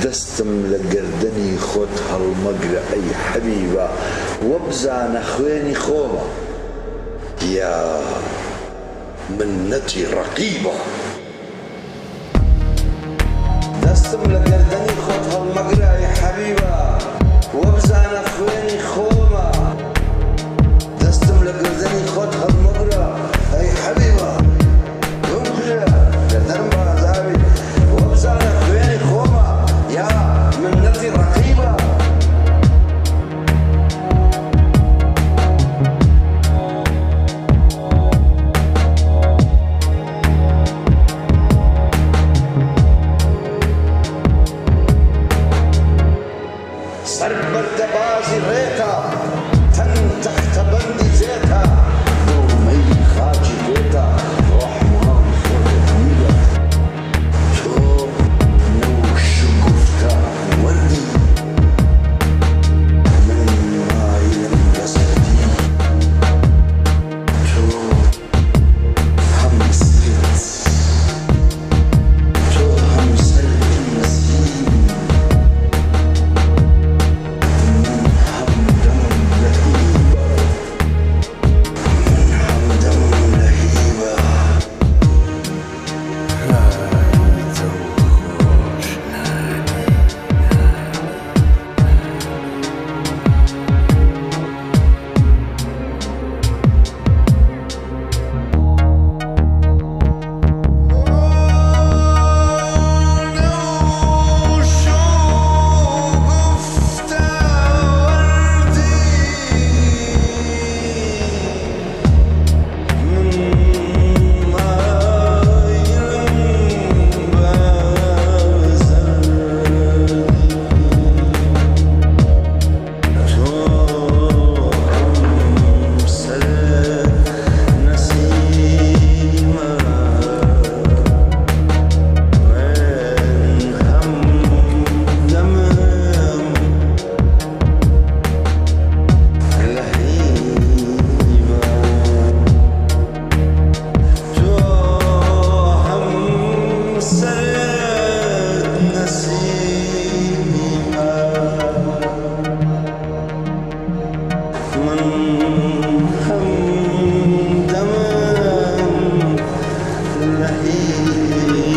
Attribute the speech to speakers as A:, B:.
A: دەستم لە گەردەنی خۆت هەڵمەگرە ئەی حەبیبە وەبزانە خوێنی خۆمە یا منەتی ڕەقیبە. دەستم لە گەردەنی خۆت هەڵمەگرە ئەی حەبیبە وەبزانە خوێنی خۆمە. دەستم لە گەردەنی خۆت هەڵمەگرە ئەی حەبیبە بمکوژە گەردەنم بە عەزابی وەبزانە خوێنی خۆمە یا منەتی ڕەقیبە. سەر بەردەبازی ڕێتە تەن تەختە بەندی جێتە دڵ مەیلی خاکی پێتە ڕۆح ماڵی خۆتە حەمیدە تۆ نەو شگوفتە وەردی من مایلم بە زەردی تۆ هەمسرت تۆ هەمسەرتی نەسیم من هەمدەمم لەهیبە من هەمدەمم لەهیبە.
B: ئای دڵخۆش نانی.
A: من همدمم لهیبە.